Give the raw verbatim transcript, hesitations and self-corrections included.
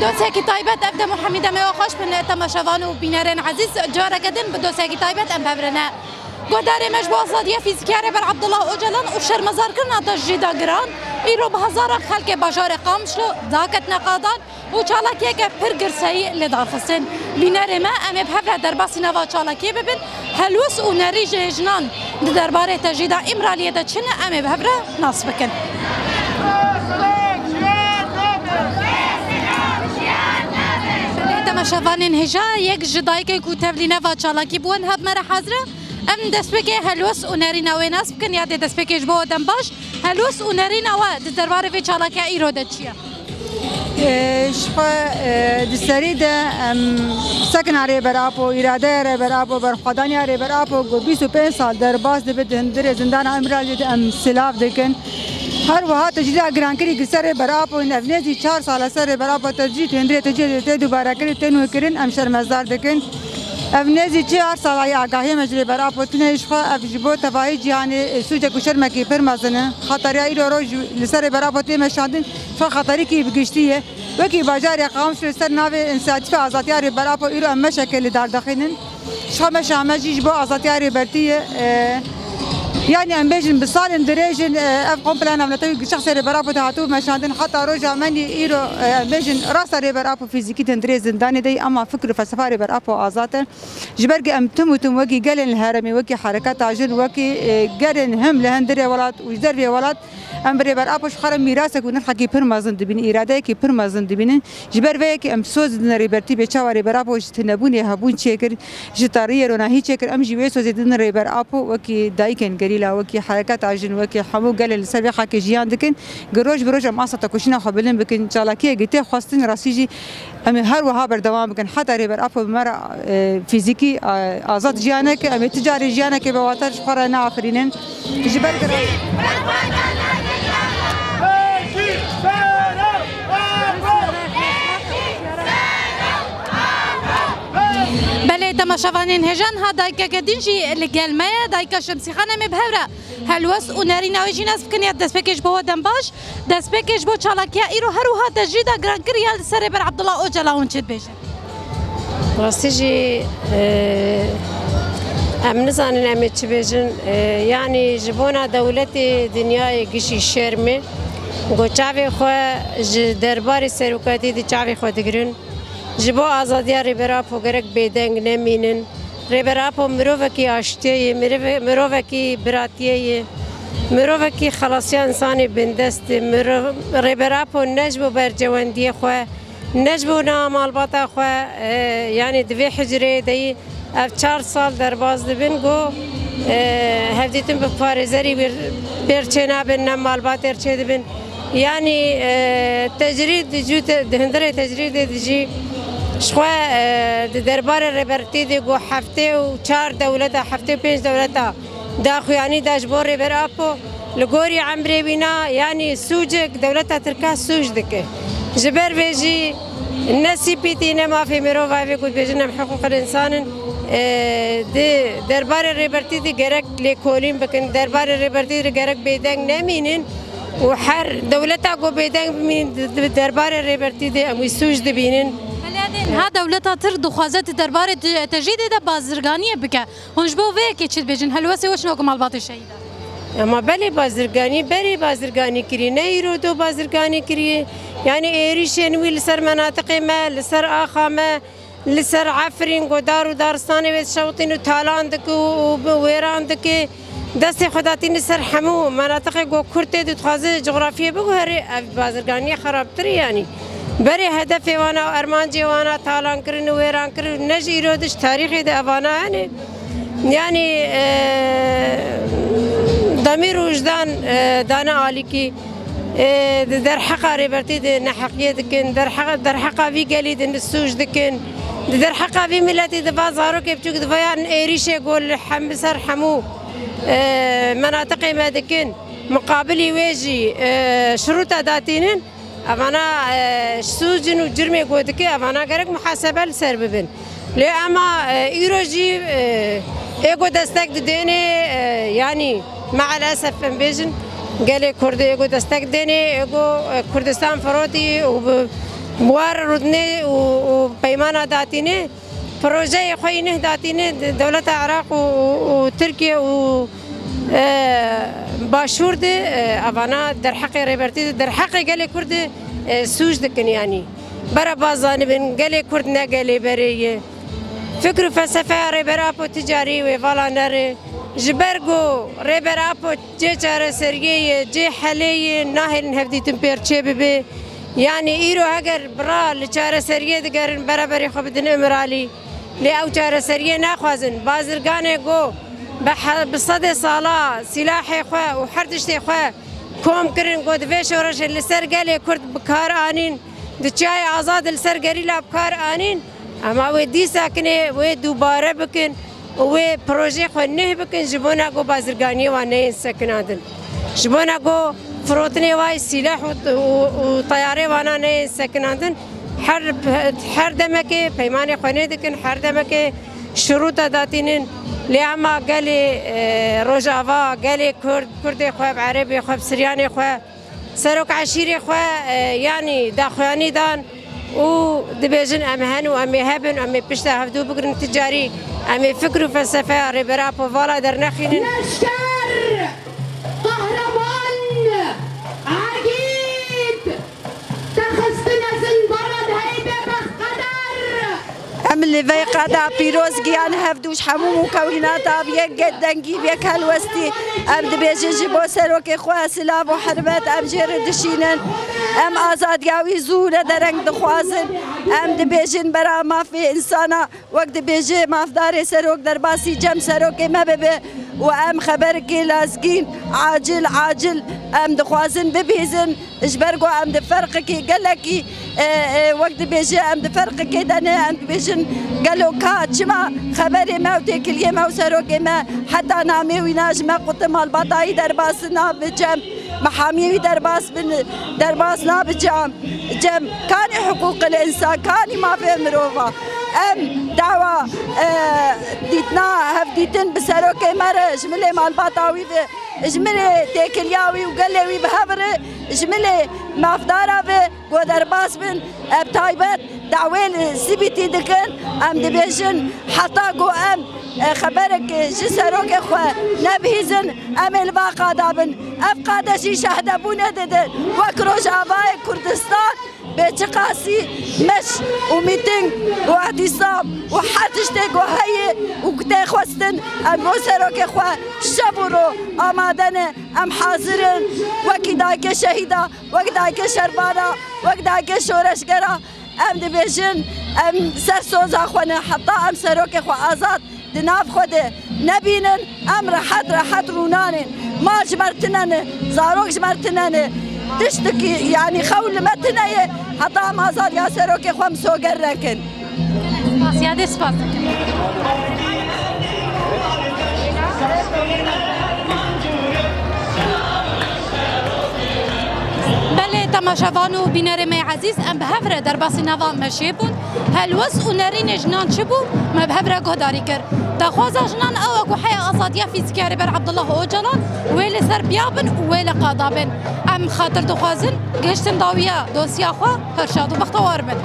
Dosyekî taybet ev dem û hemî demê we xweş bin temaşevan û bînerên ezîz. Careke din bi dosyekî taybet em bi hev re ne. Guhdarê me ji bo azadiya fîzîkî ya Rêber Abdullah Ocalan û şermezarkirina te jî da giran, îro bi hezaran xelkê bajarê Qamişlo daketine qadan û çalakiyeke pir girseyî li dar xistin. Bînerê me, em ê bi hev re derbasî nava çalakiyê bibin. Helwes û nerî ji jinan di derbarê tecrîda Îmraliyê de çi ne, em ê bi hev re nas bikin. Belê, temaşevanên hêja, yek ji dayikên ku tevlî neva çalakî bûn, hev me re hazir e. Em destpêkê helwes û nerîna wê nas bikin, ya dê destpêkê ji bo we dem baş. Helwes û nerîna we di derbarê vê çalakiya îro de çi ye? Ee, ji xwe, e, di serî de em sekina Rêber Apo, îradeya Rêber Apo, berxwedaniya Rêber Apo ku bîst û pênc sal derbas dibe di hundirê zindana Îmraliyê de em silav dikin. Her wiha tecrîda girankirî li ser Rêber Apo, ev nêzî çar sal e ser Rêber Apo tecrîd, hundirê tecrîdê tê dubare kirin, tên wê kirin, em şermezar dikin. Ev nêzî çar sal e agahiyê me ji Rêber Apo tune, ji xwe ev ji bo tevahî cîhanê, e, sûcek û şermekî pir mezin e. Xeteriya îro roj li ser Rêber Apo tê meşandin, xwe xeterîkî bi giştî ye. Wekî bajarê Qamişlo li ser navê Însiyatîfa Azadiya Rêber Apo îro em meşeke li dar dixînin. Ji xwe meşa me jî ji bo azadiya Rêbertî ye. E, yanî em bêjin bi salên dirêj in, e, ev kompleya navnetewî giçex ser Rêber Apo de hatibû meşandin. Heta roja me nî îro, e, em bêjin rasta Rêber Apo fîzîkî di hundirê zindanê de ye, ama fikr û felsefa Rêber Apo azad e. Ji ber ku em tim û tim wekî gelên li herêmê, wekî hereketa jin, wekî, e, gelên him li hundirê welat û ji dervê welat, em bi Rêber Apo ji xwe re mîrasek û nirxekî pir mezin dibînin, îradeyekî pir mezin dibînin. Ji ber vê yekê em soz didin Rêbertî bê çawa Rêber Apo ji tunebûnê hebûn çêkir, ji tariyê ronahî çêkir, em jî wê sozê didin Rêber Apo wekî dayikên gerîla, wekî hereketa jin, wekî hemû gelên li ser vê xakê jiyan dikin. Gi roj bi roj em asta tekoşîna xwe bilind bikin. Çalakiyê gi tê xwestin rastî jî em ê her wiha berdewam bikin. Heta Rêber Apo bi me re, e, fîzîkî, e, azad jiyaneke, em ê ti carê jiyaneke bi water ji xwe re neafirînin. Ji ber giran. Belê, temaşevanên hêja, niha dayikeke din jî li gel me ye, dayika Şemsîxan, em ê bi hev re helwest û nerîna wê jî nas bikin, ya destpêkê ji bo we dem baş, destpêkê ji bo çalakiya îro her wiha tecrîda girankirî ya li ser Rêber Abdullah Ocalan hûn çi dibêjin? Rastî jî, e, em nizanin em ê çi bêjin. E, yanî ji bona dewletê dinyayê gişî şerm e. Ku çavê xwe ji derbarê serokatî di çavê xwe digirin. Ji bo azadiya Rêber Apo gerek bêdeng nemînin. Rêber Apo mirovekî aştiyê ye, mirove-, mirovekî biratiyê ye, mirovekî xelasiya însanê bindest e. Mirov-, Rêber Apo ne ji bo bercewendiyê xwe, ne ji bo niha malbata xwe, e, yanî di vê hicreyê de yî ev çar sal derbas dibin, ku, e, hevdîtin bi parêzerî wî pêr çênabin, ne malbatê re çêdibin. Yanî, e, tecrîd di cû te-, di hundirê tecrîdê de jî ji xwe, e, di derbarê Rêbertî de ku heftê û çar dewleta, heftê û pênc dewleta daxuyanî da ji bo Rêber Apo, li gorî emrê wîna, yanî sûcek dewleta Tirka sûc dike. Ji ber vê jî ne C P T ne mafê mirova, vê ku dibêjin em hiqûqil însan in, e, di derbarê Rêbertî de gerek lêkolîn bikin, derbarê Rêbertî de gerek bêdeng nemînin û her dewleta ku bêdeng bimînin, di, di derbarê Rêbertî de em wî sûc dibînin. Belê, niha dewleta Tirk dixwaze di derbarê te-, tecrîdê de bazirganiyê bike. Hûn ji bo vê yekê çi dibêjin? Helwestê we çi ne wek malbatê şehîdan? Ema belê bazirganî, berê bazirganî kirî, ne îro do bazirganî kirî. Yanî êrîşên wî li ser menatiqê me, li ser axa me, li ser Efrîn, ku dar û daristanê wê dişewitîn û talan dike û bi wêran dike. Destê xwe datîn li ser hemû menatiqê ku Kurd tê de dixwaze cografiyê biguherê, ev bazirganiyê xerabtir e yanî. Berê hedefê wana û armancê wana talan kirin û wêran kirin, ne ji îro de ji tarîxê de evana hene. Yanî, e, demîr û wijdan, e, dane alîkî, e, di derheqa Rêbertî de neheqiyê dikin, derheqa, derheqa vî gelî de sûc dikin, di derheqa vî miletî de va zarokê biçûk de va yan êrîşê ku li hem, ser hemû, e, menatiqê me dikin, muqabilî wê jî, e, şirûta datînin. Evana, e, sûc in û cirmê ku dike, evana gerek muhasebe li ser bibin. Lê ema, e, îro jî, e, ê ku destek didênê, e, yanî meelesef em bêjin, gelê Kurdê ê ku destek dênê, ê ku, e, Kurdistan firotî û bi Bi war rûdinê û, û peymana datînê, projeyê xwe yî neh datînê di dewleta Iraq û, û, û Tirkiye û, e, Başûr de, e, evana derheqê Rêbertî de, derheqê gelê Kurd de, e, sûc dikin yanî. Bera ba zanibin, gelê Kurd ne gelê berê ye. Fikr û felsefeya Rêber Apo ti carî wê vala nere. Ji ber ku Rêber Apo cê çareseriyê ye, cê helê ye, nahêlin hevdîtin pêr çêbibe. Yanî îro heger bira li çareseriyê digerin, bereberê xwe bidin Îmralî. Lê ew çareseriyê naxwazin. Bazirganê ku bi he-, bi sedê sala sîlahê xwe û her tiştê xwe kom kirin, ku divê şoreşê li ser gelê Kurd bi kar anîn, di çiyayê azad li ser gerîla bi kar anîn, ema wê dîsa kinê wê dubare bikin û wê projeyê xwe neh bikin, ji bona ku bazirganiyê wan neyên sekinandin. Ji bona ku firotinê wa yî sîleh û, û, û teyarê wana neyên sekinandin. Her, her demekê peymanê xwe nê dikin, her demekê şirûta datînin. Lê ema gelê, e, Rojava, gelê Kurd, Kurdê xwe, bi Erebê xwe, bi Siryanê xwe, serok eşîrê xwe, e, yanî daxuyanî dan û dibêjin, em hen û em ê hebin, em ê pişta hevdû bigirin, ti carî em ê fikr û felsefeya Rêber Apo vala dernexînin. Leşker, Kahraman, Egîd, te xistine zindana, hey bêbextqeder. Em li vê qada pîroz giyan hevdû ji hemû mûkewînata bi yek dengî, bi yek helwestî. Em dibêjin ji bo serokê xwe silav û hurmet, em jê re dişînin. Em azadiya wî zû ne dereng dixwazin. Em dibêjin bera mafê însana, wek dibêje mafdarê serok derbasî cem serokê me bibe û em xeberekê lezgîn acil, acil em dixwazin bibihîzin. Ji ber ku em di ferqekî gelekî, e, e, wek dibêje, em di ferqekê de ne, em dibêjin gelo ka, çima xeberê me û têkiliyê me û serokê me heta namê wî na ji me quti malbatayî derbas nabe cem, mehamiyê wî derbas bin, derbas nabe cem, cem, kanî hiqûqil însan, kanî mafê mirova. Em dawa, e, dîtina hevdîtin bi serokê me re ji milê malbata wî ve, ji milê têkiliya wî û gelê wî bi hev re, ji milê mafdara ve ku derbas bin, ev taybet dawê li Sibîtî dikin. Em dibêjin heta ku em, e, xeberek ji serokê xwe nebihîzin, em ê li va qada bin. Ev qade jî şehdebûnê didin. Wek Rojavayê Kurdistan, bê çiqasî meş û mîting û îhtîsam û her tiştê ku heye û ku tê xwestin, em bo serokê xwe şev û ro amade ne. Em hazir in, wekî dayikê şehîda, wek dayikê şerbana, wek dayikê şoreşgera. Em dibêjin, em ser soza xwe ne, heta em serokê xwe azad di nav xwe de nebînin, em rehet rehet rûnanên. Mal ji me re tune ne, zarok ji me re tune ne. Tiştekî, yanî xew li me tune ye, heta em azadiya serokê xwe misoger nekin. Spas, yadê spas dikim. Belê, temaşevan û bînerê me ezîz, em bi hev re derbasî nava meşê bûn. Helwest û nerînê jinan çi bû, me bi hev re guhdarî kir. Daxwaza jinan ew e ku heya azadiya fîzîkî ya Rêber Abdullah Ocalan wê li ser piya bin û wê li qada bin. Em xatir dixwazin gihiştin dawiya dosya xwe, her şad û bextewar bin.